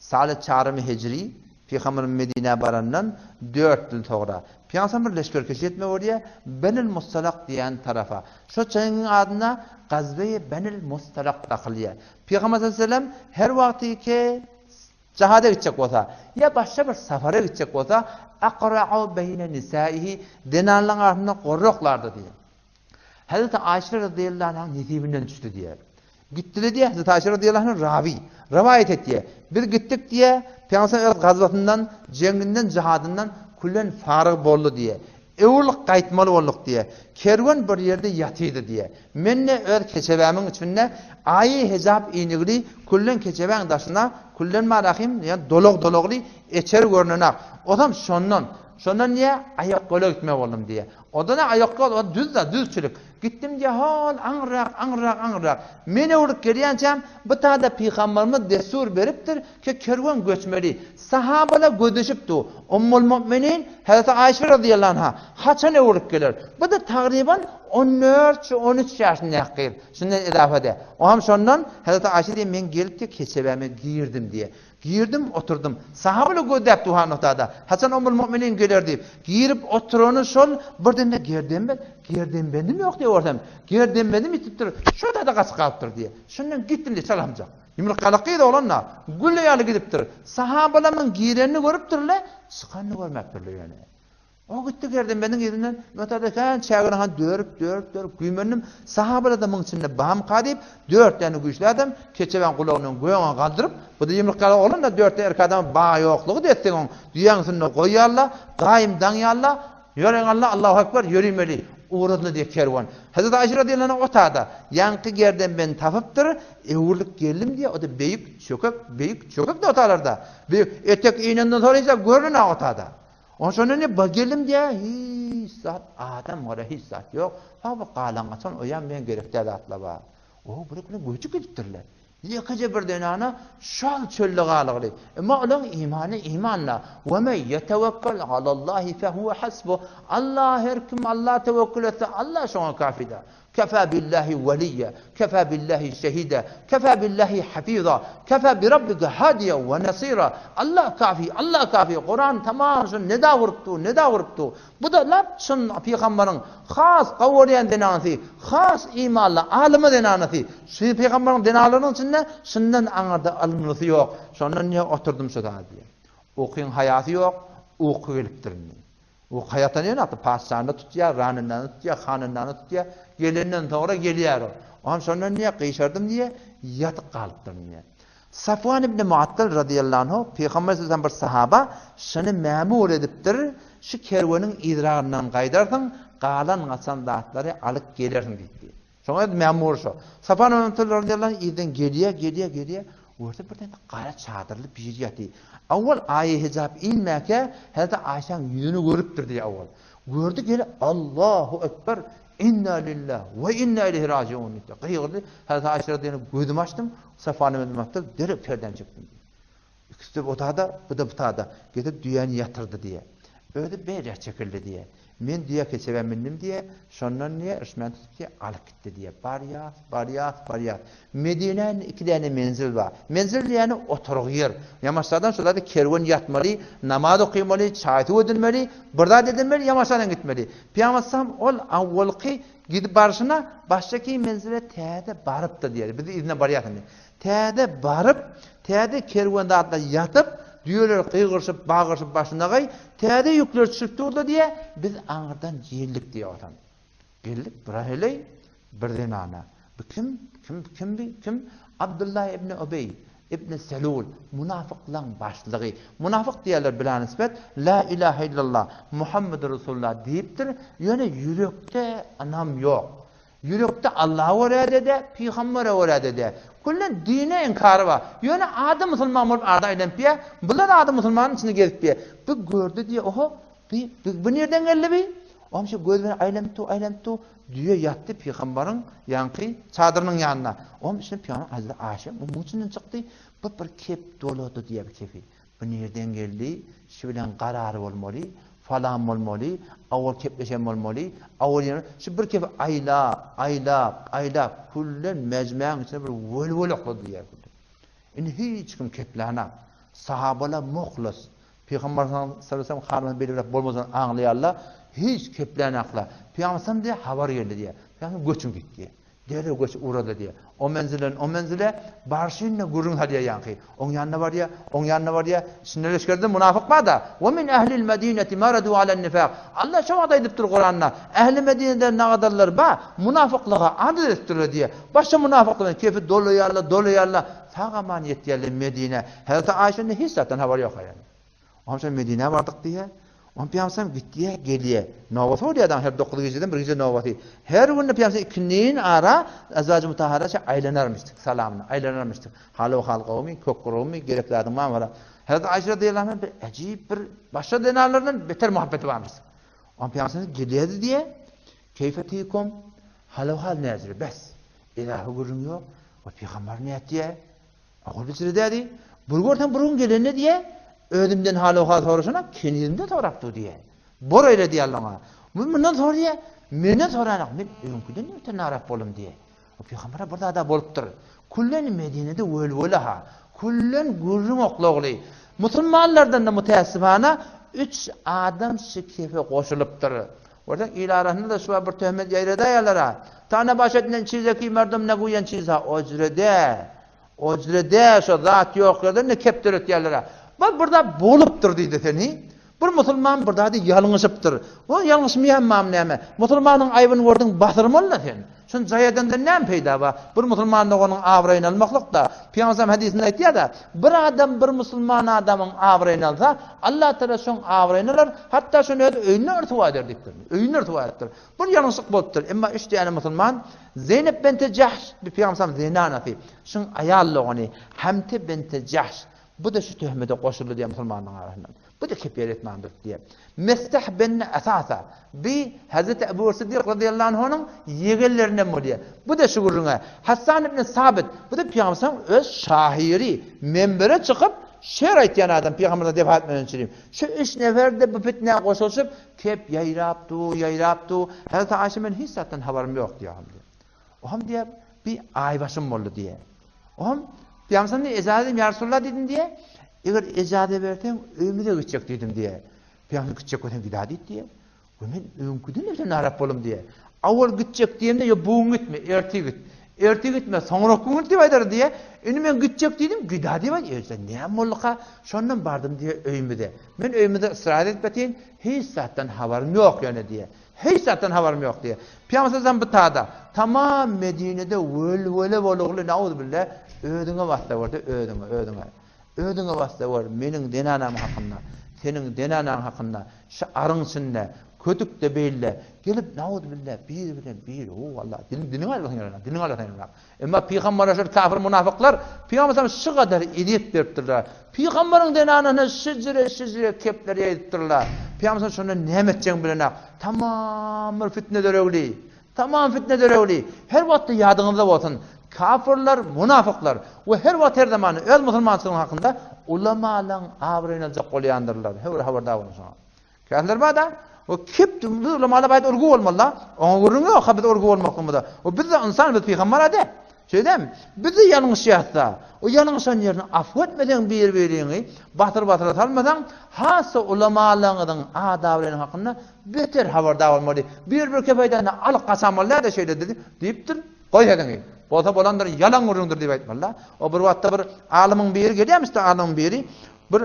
Saly çarymy hijri, Pygamberimiz Medinä barandan dört ýyl soňra, Pygamberimiz bir leşgerkeşi etmek bolýar, Benil Mustalak diýen tarapa. Şo jeňiň adyna Gazweýi Benil Mustalak dakylýar. Pygamber sallallahu aleyhi ve sellem her wagty ki jihada gitjek bolsa, ýa başga bir safara gitjek bolsa, Akra'u beýne nisaihi, zenanlaryň arasynda gorraklardy diýýär. Hezreti Aýşe razyýallahu anhaň nesibinden düşdi diýýär. Gitdile diýýär, Hezreti Aýşe razyýallahu anha rawy, rowaýat etýär. Biz gitdik diýýär, Pygamber öz gazwasyndan, jeňinden, jihadyndan külen faryg boldy diýýär. Öwrülip gaýtmaly bolduk diýýär. Kerwen bir ýerde ýatydy diýýär. Men-de öz keçebämiň içinde aýy hejap inigli küllen keçebäň daşyna küllen marahym, ýa dolak-dolakly eçer görnenak. Osam şondan. Şondan diýýär, aýakgola gitmeli boldum diýýär. Oda-da aýakýol, o düz-de, düzçilik. Gitdim diýýär, hol, aňyrrak, aňyrrak, aňyrrak. Men öwrülip gelýänçäm, bu tada pygamberimiz dessur beripdir ki, kerwen göçmeli. Sahabalar gözleşip dur. Ummul mu'minin, Hezreti Aýşe razyýallahu anha, haçan öwrülip geler? Bu-da tagryban on dört, on üç ýaşyndaky gyz. Şundan edafa edýär. O hem şondan, Hezreti Aýşe diýýär, men gelip diýýär, keçebäme girdim diýýär. Girdim, oturdym. Sahabyly gözläp duhan otada. Haçan Ummul Mu'minin geler diýip. Girip oturany şol, birdemde gerdenbent, gerdenbendim ýok diýip görsem, gerdenbendim ýitipdir, şo tada gaçyp galypdyr diýýär. Şondan gitdim diýýär, çalamjak. Ýumruk ýaly gyz oglan-da, gülle ýaly gidipdir. Sahabalamyň girenini görüpdirler, çykanyny görmäpdirler ýöne. O gitdi gerdenbendiň yzyndan, Möterde kän çägini han dörüp, dörüp, dörüp, güýmendim. Sahabalar-da muň içinde bamyka diýip, dört däne güýçli adam keçebäň gulagyndan göňe galdyryp, bu-da ýumruk ýaly oglan-da, dört däne erkek adama ba-ýoklugy desseň oň düýäň üstünde goýýarla, gaýym daňýarla, Ýöreň alla, Allahu ekber, ýörimeli, ugradyly diýip kerwen. Hezreti Aýşe radyýallahu anha otada, ýaňky gerdenbendi tapypdyr, öwrülip geldim diýýär, o-da beýik çökek, beýik çökek-de otalarda. Beýik, etek inenden soň hiç zat görnenok otada. Onsoň şonda ne ba geldim diýýär, hiç zat, adam gara hiç zat ýok. Ha bu galan gaçan oýam men gerek däl zatlar bar. O bir güne göçüp gidipdirler. Ýekeje bir zenana şol çölde galygly. Emma olaň imany iman-da. Ve men ýetewekkel alallahi fehuve hasbuh. Allah her kim Allaha tewekkül etse Allah şoňa kafidir. Kefa billahi weliýe, kefa billahi şehide, kefa billahi hafiza, kefa bi rabbike hadiýe we nasira. Allah kafi, Allah kafi. Kuran tamam şu neda urup dur, neda urup dur. Bu-da lap çyn pygambaryň has gowy görýän zenanasy, has imanly, alymy zenanasy. Şu pygambaryň zenanlarynyň içinde şundan aňyrda ylymlysy ýok. Şondan diýýär, oturdym şu zady diýýär. Ukyň haýasy ýok, uky gelipdir indi. O haýata näme atdy? Patyşany-da tutýar, ranynany tutýar, hanynany tutýar. Gelenden soňra gelýär o. Onam şondan diýýär, gyşardym diýýär, ýatyp galypdyryn diýýär. Safwan ibn Muattal razyýallahu anhu, Pygamber sallallahu bir sahaba şuny mämur edipdir, şu kerweniň yzragyndan gaýdarsyň, galan-gaçan zatlary alyp gelersiň diýipdi. Şoňa ýa mämur şo. Safwan ibn Muattal razyýallahu anh yzdan gelýär, gelýär, gelýär. Görse birden gara çadyrly biri ýatyr. Awwal aýy hijap inmäkä Hezreti Aýşäň ýüzüni görüpdir diýýär awwal. Gördi geli Allahu ekber inna lillah we inna ileýhi rajiun diýdi. Gygyrdy. Hezreti Aýşe razyýallahu anh gözümi açdym. Safwan ibn Muattal derrew perdäni çekdim diýdi. Ikisi-de otada, bu-da bu tada. Gezip düýäni ýatyrdy diýýär. Özi beýläk çekildi diýýär. Men düýä keçebä mündim diýýär. Şondan diýýär, yşmän tutup diýýär, alyp gitdi diýýär. Barýas, barýas, barýas. Medinä indi iki däne menzil bar. Menzil diýýäni oturgy ýer. Ýamaşlardan şo zady kerwen ýatmaly, namaz okymaly, çaý-suw edinmeli, bir zat edinmeli, ýamaşlardan gitmeli. Pygamber sallam ol awwalky gidip barşyna başdaky menzile täze barypdyr diýýär. Biz yzyna barýas indi. Täze baryp, täze kerwen zatlar ýatyp, düýeler gygyryşyp, bagyryşyp başynagaý, täze ýükler düşüp durdy diýýär, biz aňyrdan geldik diýýär otam. Geldik, bir heleý, bir zenana. Bu kim? Kim, kim bi? Kim? Abdullah ibn Ubeý ibn Selul, munafyklaň başlygy. Munafyk diýýärler bila nisbet, La ilahe illallah, Muhammedur Resulullah diýipdir, ýöne ýürekde ynam ýok. Ýürekde Allaha görä-de-de, pygambere görä-de-de. Küllen dine inkary bar. Ýöne ady musulman bolup arda aýlanyp ýa, bular ady musulmanyň içinde gezip ýa. Bu gördi diýe, oho, bi, bi, bu nirden geldi bi? Oňam şu göz bilen aýlanyp dur, aýlanyp dur. Düýe ýatdy pygambaryň ýaňky çadyrynyň ýanynda. Oňam içinden pygamber Hazreti Aýşe muň içinden çykdy. Bu bir kep dolady diýe bir kepi. Bu nirden geldi, şu bilen karary bolmaly, falan bolmaly, awal kepleşen bolmaly, awal ýene şu bir kepi aýlap, aýlap, aýlap, küllen mejmäň içine bir welwele oklady diýýär küllen. Indi hiç kim keplänak. Sahabalar muhlis. Pygamber sallallahu aleyhi ve sellem halyny beýle bolmajagyny aňlaýarlar. Hiç keplänaklar. Pygamber sallam diýýär, habar geldi diýýär. Pygamber göçüň gitdi. Derrew göçüp ugrady diýýär. O menzilden o menzile barşynda gürrüň salýar ýaňky. Oň ýanyna barýar, oň ýanyna barýar. Içinde leşgerde munafyk bar-da. Wa min ehlil medineti maradu alen nifak. Allah şo wagt aýdypdyr Kuranda. Ähli Medinede nagadallar bar, munafyklyga adat edipdirler diýýär. Başga munafyklar bilen kefi dolaýarlar, dolaýarlar. Sag-aman ýetýärler Medinä. Hezreti Aýşa indi hiç zatdan habary ýok ýaly. Onam şol Medinä bardyk diýýär. Onam Pygamberimiz gitýär, gelýär. Nobaty bolýar daň her 9 gijeden bir gije nobaty. Her günde Pygamberimiz ikindin ara Azwajy Mutahhara şe aýlanarmyşdyk, salamyny aýlanarmyşdyk. Haly hal gowmy, kök gurugmy, gerek zadyň barmy falan. Hazreti Aýşa radiyallahu anha bir ajib bir başga zenanlardan beter muhabbeti barmyş. Onam Pygamberimiz gelýärdi diýýär. Keýfe tikum? Haly hal näzire bes. Ilahi gürrüň ýok. O pygamber nätýär? Ogul biçire dädi. Bir görseň bir gün gelende diýe, özümden hal-owhal soraşana kenizimden sorap dur diýe. Bor eýle diýe Allaňa. Mundan sor diýe, menden soranak, men öňküden öte narap boldum diýe. O pygambere bir zada bolupdyr. Küllen Medinede wölwele ha. Küllen gürrüň oklagly. Musulmanlardan da mütäessifana üç adam şu kefe goşulypdyr. Görseň il arasynda-da şu bir töhmet ýaýradaýarlar-a. Tana baş etinen çizeki merdum neguýen çiza ojrede. Ojrede şo zat ýok ýerden ne kep döretýärler-a. Bar bir zat bolupdyr diýdi seni. Bir musulman bir zady ýalňyşypdyr. O ýalňyşmaýanmam näme? Musulmanyň aýbyny gördüň basyrmaly-da sen. Şuny jaý edenden näme peýda bar? Bir musulman doganyň abraýyny almaklyk-da. Pygamberimiz hadysynda aýtýar-da, bir adam bir musulman adamyň abraýyny alsa, Allah Tagala şoň abraýyny alar, hatda şony öz öýünde ryswa eder diýipdir. Öýünde ryswa edipdir. Bir ýalňyşlyk bolupdyr. Emma üç däne musulman Zeýnep bente Jahş, bu Pygamberimiziň zenanasy, şuň aýal dogany Hamte bente Jahş, bu-da şu töhmede goşuldy diýýär musulmanlaryň arasyndan. Bu-da kepýer etmän durdy diýýär. Mestah ben Esasa, bi Hazreti Ebu Siddik razyýallahu anhunyň ýegenlerinden bolýar. Bu-da şu gürrüňe. Hassan ibn Sabit, bu-da Pygamberimiziň öz şahyry, menbere çykyp şyr aýtýan adam Pygamberimiz wepat etmeden çürim. Şu üç nefer-de bu fitnä goşulyşyp, kep ýaýrap dur, ýaýrap dur. Hazreti Aýşa men hiç zatdan habarym ýok diýýär. O hem diýýär, bir aýbaşym boldy diýýär. O hem Pygamberimiz diýýär, ejaza diýdim, ýa Resulallah diýdim diýýär. Eger ejaza berseň, öýümize gitjek diýdim diýýär. Pygamber gitjek bolsaň gidä diýdi diýýär. We men öňküden öte narap boldum diýýär. Awal gitjek diýemde, ýa bu gün gitme, ertir git. Ertir gitme, soňrak gün git diýip aýdar diýýär. Indi men gitjek diýdim, gidä diýip aýdýar. Ýa näme bolduka? Şondan bardym diýýär öýümize. Men öýümize ysraýyl edip ýatyn, hiç zatdan habarym ýok ýöne diýýär. Hiç zatdan habarym ýok diýýär. Pygamber sallallahu bu tada tamam Medinede welwele bolugly nauzubilla özüňe bassa görde özüňe özüňe. Özüňe bassa gör meniň zenanam hakynda, seniň zenanaň hakynda şu aryň içinde kötükde beýle gelip nauzubilla biri bilen biri o walla diliň diliňi alarsyň ýöne diliňi alarsyň ýöne. Emma pygambere şol kafir munafyklar pygamber şu gadar ezýet beripdirler. Pygamberiň zenanyna şijire şijire kepler ýaýypdyrlar. Pygamber şonda näme etjegini bilenak. Tamam bir fitne döregli. Tamam fitne döregli. Her wagtda ýadyňyzda bolsun. Kafirler, munafyklar we her wagt her zaman öz musulmançylygyň hakynda ulamalaryň abraýyny aljak bolýandyrlar. Höwür habardar boluň şoňa. Käsler bar-da, o kep biz ulamalar baýda urgy bolmaly-da. Oňa gürrüň ýok, ha biz urgy bolmaklygymyza. O biz-de ynsan, biz pygamber-a däl. Şeýdämi? Biz-de ýalňyşýas-da. O ýalňyşan ýerini afw etmeseň bir-biriňi, batyr-batyra salmasaň, has-da ulamalaryňyzyň adabylarynyň hakynda beter habardar bolmaly. Bir-bir kep aýdanda alyp gaçamaly däl-de şeýle diýipdir. Goý sesiňi. Bolsa bolandyr, ýalan gürrüňdir diýip aýtmaly-da. O bir wagtda bir alymyň biri gelýärmiş-de, alymyň biri bir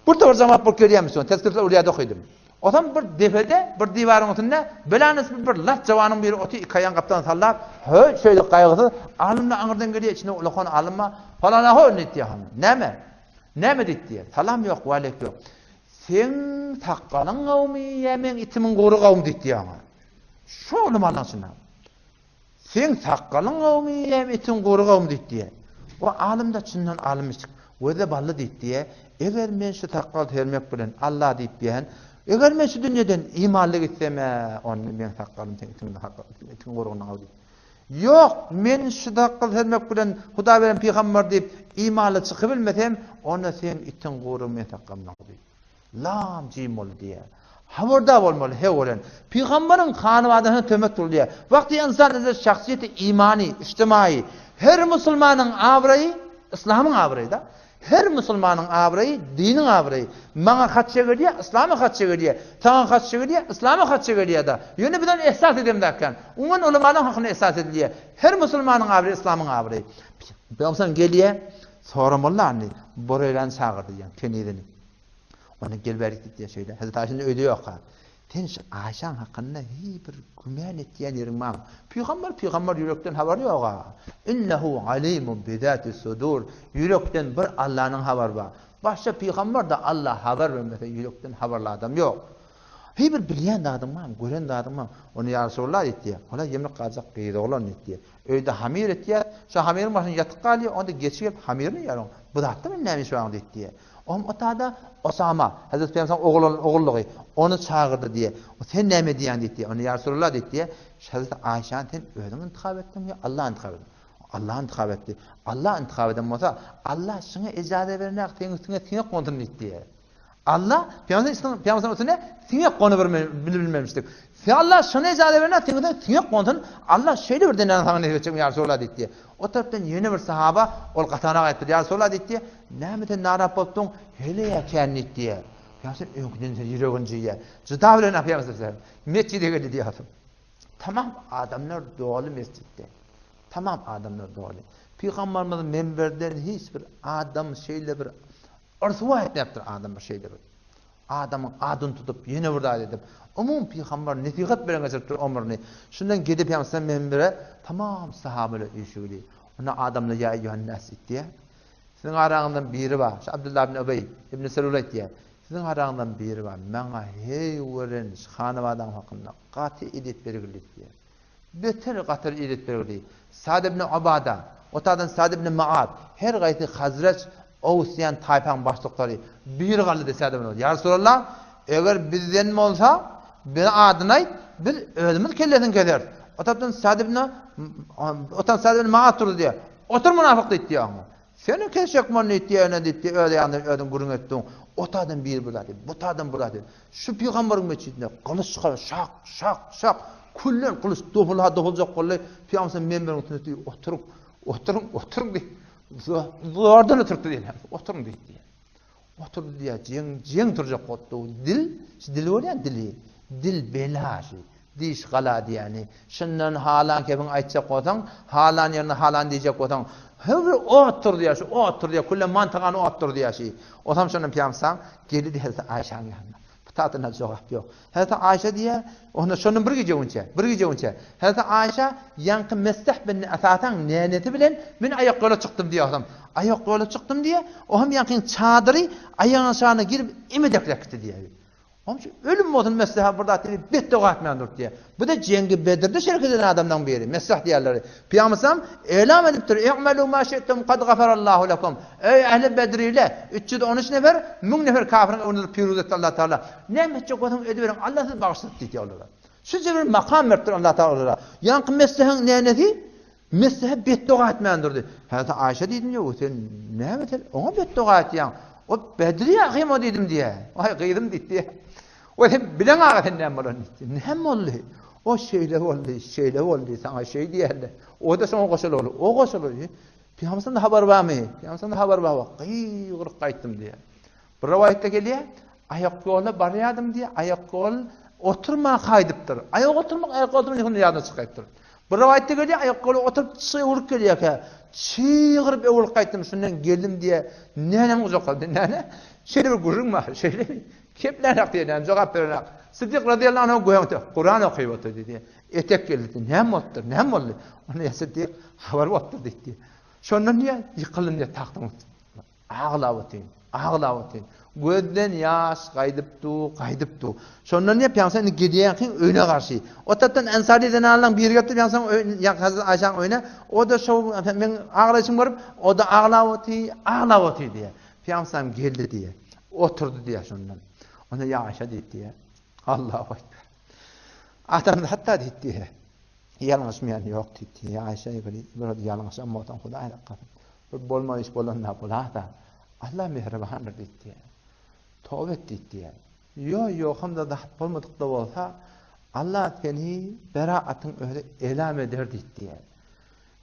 Bir topar jemaat bolup gelýärmiş soň, Tezkiretul Awliýada okydym. Otam bir depede, bir diwaryň üstünde belanysby bir lat jawanyň biri oty iki aýagyny gapdalyndan sallap, höý, şeýle gaýgysyz, alym-da aňyrdan gelýär, içinde ulakan alym bar, Palana-how diýip diýýär hany. Näme? Näme diýip diýýär. Salam ýok, waleýk ýok. Seň sakgalyň gawumy ýa meň itimiň gury gawumy diýip diýýär oňa. Şo ulamalyň içinde. Seň sakgalyň gowumy ýa itiň gury gowumy diýip diýýär. O alym-da çyndan alymyşdyk. Göze bally diýip diýýär. Eger men şu sakgal sermek bilen Alla diýip diýen, eger men şu dünýeden imanly gitsem-ä, onda meň sakgalym seň itiň itiň gurugyndan gowy diýip. Ýok, men şu sakgal sermek bilen Hudaý beren pygamber diýip imanly çykybilmesem, onda seň itiň gurugy meň sakgalymdan gowy diýip. Lam jim boldy diýýär. Habardar bolmaly her gören. Pygamberiň hanybadasyna töhmet urulýar. Wagty ynsan özü şahsyýeti imany, ijtimaýy, her musulmanyň abraýy yslamyň abraýy-da. Her musulmanyň abraýy diniň abraýy. Maňa hatça gelýär, yslama hatça gelýär. Saňa hatça gelýär, yslama hatça gelýär-de. Ýöne biz ony esas edemzäkän. Umuman ulamalaryň hakynda esas edilýär. Her musulmanyň abraýy yslamyň abraýy. Pygamberimiz gelýär, soramaly Bureýrany çagyrdy diýýär, kenizini. Ony gel bärik diýýär şeýle. Hezreti Aýşa indi öýde ýok-ha. Sen şu Aýşaň hakynda hiý bir gümän etýän ýeriň barmy? Pygamber pygamber ýürekden habary ýog-a. Innehu alimun bizati sudur. Ýürekden bir Allanyň habary bar. Başga pygamber-de Alla habar bermese ýürekden habarly adam ýok. Hiý bir bilýän zadyň barmy, gören zadyň barmy? Ony ýa Resulallah diýýär. Ola ýemlik galjak gyz oglan diýýär. Öýde hamyr etýär. Şo hamyryň başynda ýatyp galýar. Onda geçi gelip hamyryny iýýär oň. Bu zatda men näme iş bar diýýär. Oňam otada Osama, Hezreti Pygamberimiziň oglan ogullygy, ony çagyrdy diýýär. O sen näme diýýäň diýdi. Onda ýa Resulallah diýdi. Hezreti Aýşany sen özüň intihap etdiňmi ýa Allah intihap etdi? Allah intihap etdi. Allah intihap eden bolsa, Allah şuňa ejaza berenäk seň üstüňe siňek gondun diýdi. Allah Pygamberimiziň üstüne siňek gonyp bilmemişdik. Sen Allah şuny ejaza berenäk seň üstüňe siňek gondun. Allah şeýle bir zenany saňa nesip etjekmi ýa Resulallah diýdi. O tarapdan ýene bir sahaba ol gatanak aýtdy, Ýa Resulallah diýdi, näme sen narat bolupdyň, heleý-ä kän diýdi. Ýa sen öňküden sen ýüregiň jyýýar. Jyda bilen apýarsyň sen. Mesjide geldi diýýärsiň. Tamam adamlar doly mesjitde. Tamam adamlar doly. Pygamberimiz minberden hiç bir adam şeýle bir ryswa etmäpdir adamlar şeýle bir. Adamyň adyny tutup, ýene bir zat edip, umumy pygamber nesihat bilen geçiripdir ömrüni. Şundan gidip ýaňsa minbere tamam sahabeler üýşügli. Onda adamlar ýa eýýuhan-nas diýýär. Siziň araňyzdan biri bar, şu Abdullah ibn Ubeý ibn Selul aýtýar. Siziň araňyzdan biri bar, maňa heý gören şu hanabadaň hakynda gaty ezýet bergili diýýär. Beter gaty ezýet bergili. Sad ibn Ubada, otadan Sad ibn Muaz, her gaýsy Hazreç, Ows diýen taýpaň başlyklary biri galdy diýdi Sad ibn Ubada. Ýa Resulallah, eger bizden bolsa, bize adyny aýt, biz özümiz kellesini keseris. O tarapdan Sad ibn otadan Sad ibn Muaz turdy diýýär. Otur mynafyk diýdi diýýär oňa. Seni kesjek boldy diýdi, ýöne diýdi, öz ýanyňdan özüň gürrüň etdiň. O taýdan biri bir zat diýdi, bu taýdan bir zat diýdi. Şu pygamberiň metjidinde gylyç çykaryp şak, şak, şak, küllen gylyç dopulha dopuljak boldy. Pygamber sen menberiň üstünde diýdi, oturyň, oturyň, oturyň diýdi. Zordan oturtdy diýdi. Oturyň diýdi. Oturdy diýýär, jeň, jeň turjak bolupdy. Dil, şu dil bolýan dili. Dil bela şu. Diş gala diýýäni. Şundan halan kepiň aýtjak bolsaň, halan ýerine halan diýjek bolsaň, höwri ot tur diýýär, şu ot tur diýýär, külle mantygany ot tur diýýär şi. Osam şondan pyýamsaň, geldi diýýär Aýşaň ýanyna. Bu tatyna jogap ýok. Hezreti Aýşa diýýär, onda şondan bir gije öňçe, bir gije öňçe. Hezreti Aýşa ýaňky Mestah bin Asasaň nänesi bilen men aýak ýola çykdym diýýär osam. Aýak ýola çykdym diýýär, o hem ýaňkyň çadyry aýagynyň aşagyna girip emedekläp gitdi diýýär. Onuň ölüm bolsun Mestaha bir zat diýip betdoga etmän durdy diýýär. Bu-da Jeňgi Bedirde şerek eden adamlaryň biri, Mestah diýýärleri. Pygamberimiz elam edipdir, I'melu ma şi'tum kad gafarallahu lekum. Eý ähli Bedrile, 313 nefer, 1000 nefer kafiriň öňünde durup piruz etdi Allah Taala. Näme etjek bolsaň ediberiň, Allah sizi bagyşlady diýdi olara. Şunça bir makam beripdir Allah Taala olara. Ýaňky Mestahyň nänesi Messihe betdoga etmän durdy. Hezreti Aýşa diýdim ýok, sen näme sen oňa betdoga etýäň? O Bedri ahym o diýdim diýä. Aý gyzym diýdi. O sen bileň aga sen näme bolan diýdi. Näme boldy? O şeýle boldy, şeýle boldy, saňa şeý diýerler. O da şoňa goşular, o goşular. Pygamberden habar barmy? Pygamberden habar bar. Gygyryp gaýtdym diýä. Bir rowaýatda gelýär, aýak ýola barýardym diýýär, aýak ýol oturma gaýdypdyr. Aýak oturmak, aýak oturmak ýa ýadyna çykaýypdyr. Bir rowaýatda gelýär, aýak ýola oturyp çygyryp gelýärkä, çygyryp öwrülip gaýtdym, şundan geldim diýýär. Nänem gujaklady, näne? Şeýle bir gürrüň bar, şeýlemi? Keplänak diýýär, näme jogap berenak. Siddik razyýallahu anhu göňde Kuran okyp otyrdy diýýär. Etek geldi, näme bolupdyr, näme boldy? Onda ýa Siddik habar bolupdyr diýdi. Şondan diýýär, ýykyldym diýýär tagtyň üstüne. Aglap otyryn, aglap otyryn. Gözden ýaş gaýdyp dur, gaýdyp dur. Şondan diýip, ýaňsa indi gidýänkiň öýüne garşy. O tarapdan Ensary zenanlaryň biri gelipdir, ýaňsa ýa Hazreti Aýşaň öýüne. O-da şo meň aglaýşymy görüp, o-da aglap otyr, aglap otyr diýýär. Pygamberim geldi diýýär. Oturdy diýýär şondan. Onda ýa Aýşa diýdi diýýär. Allahu ekber. Adamzat hatda diýdi diýýär. Ýalňyşmaýan ýok diýdi. Ýa Aýşa bir ýalňyşan bolsaň Hudaý saklasyn. Bir bolmaly iş bolanda bolasa, Allah mähribandyr diýdi. Toba et diýdi. Ýo, ýo, hamda zat bolmadyk-da bolsa, Allah seni beraatyň özi elam eder diýdi.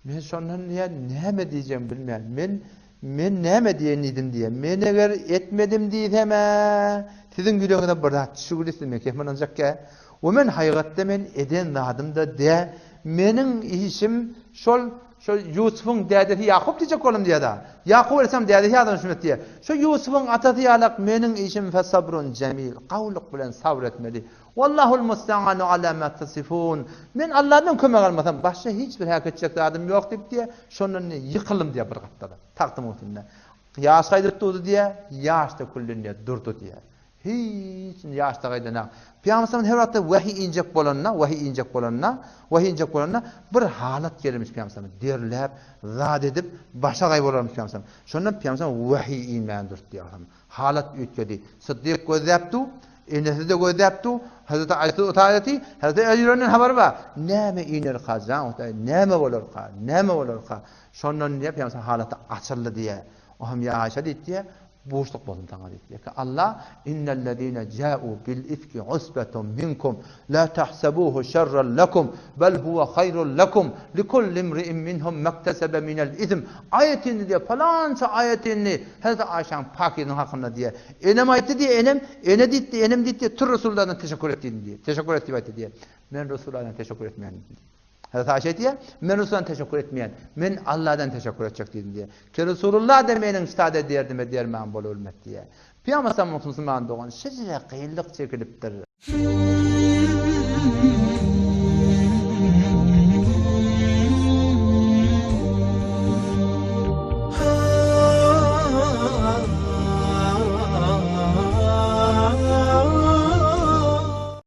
Men şondan diýýär, näme diýjegimi bilmeýän. Men. Men näme diýeýin diýdim diýýär. Men eger etmedim diýsem-ä, siziň ýüregiňize bir zat düşügli, siz meň kepime ynanjakkä. We men haýygatda men eden zadym-da dä. Meniň işim şol şol Ýusubyň dädesi Ýakup diýjek boldum diýýär-dä. Ýakup aleyhissalam dädesi ýadyna düşmedi diýýär. Şo Ýusubyň atasy ýalak meniň işim fesabrun jemil, gowulyk bilen sabyr etmeli. Wallahul musta'anu ala ma tasifun. Men Allahdan kömek almasam, başga hiç bir häk etjek zadym ýok diýip diýýär. Şondan diýýär, ýykyldym diýýär bir gapdala, tagtymyň üstünde. Ýaş gaýdyp durdy diýýär, ýaş döküldi diýýär, durdy diýýär. Hiç indi ýaş-da gaýdanak. Pygamber sallam her wagtda wähi injek bolanda, wähi injek bolanda, wähi injek bolanda bir halat gelermiş Pygamber sallam. Derläp, zat edip, başagaý bolarmyş Pygamber sallam. Şonda Pygamber sallam wähi inmän durdy diýýär. Halat üýtgedi. Syddyk gözläp dur, enesi-de gözläp dur, Hazreti Aýşe otaýaty, Hazreti Aly ýörenden habary bar. Näme inerka, jan Hudaý, näme bolarka, näme bolarka? Şondan diýýär, Pygamber halaty açyldy diýýär. O hem ýa Aýşe diýdi diýýär, buşluk bolsun saňa diýdi. Ýa ki Allah, innellezine ja'u bil ifki usbetun minkum, la tahsabuhu şerran lekum, bel huwe haýrun lekum, likulli imri'in minhum mektesebe minel ism. Aýat indi diýýär, palança aýat indi Hezreti Aýşäň päkliginiň hakynda diýýär. Enem aýtdy diýýär, enem, ene diýdi, enem diýdi, tur Resulullahdan teşekkür et diýdim diýýär. Teşekkür et diýip aýtdy diýýär. Men Resulullahdan teşekkür etmeýän diýdim. Hezreti Aýşe aýtýar, men Resuldan teşekkür etmeýän, men Allahdan teşekkür etjek diýdim diýýär. Ki Resulullah da meniň ştada derdime derman bolubilmez diýýär. Pygamber sallallahu musulman dogan şeýle kynlyk çekilipdir.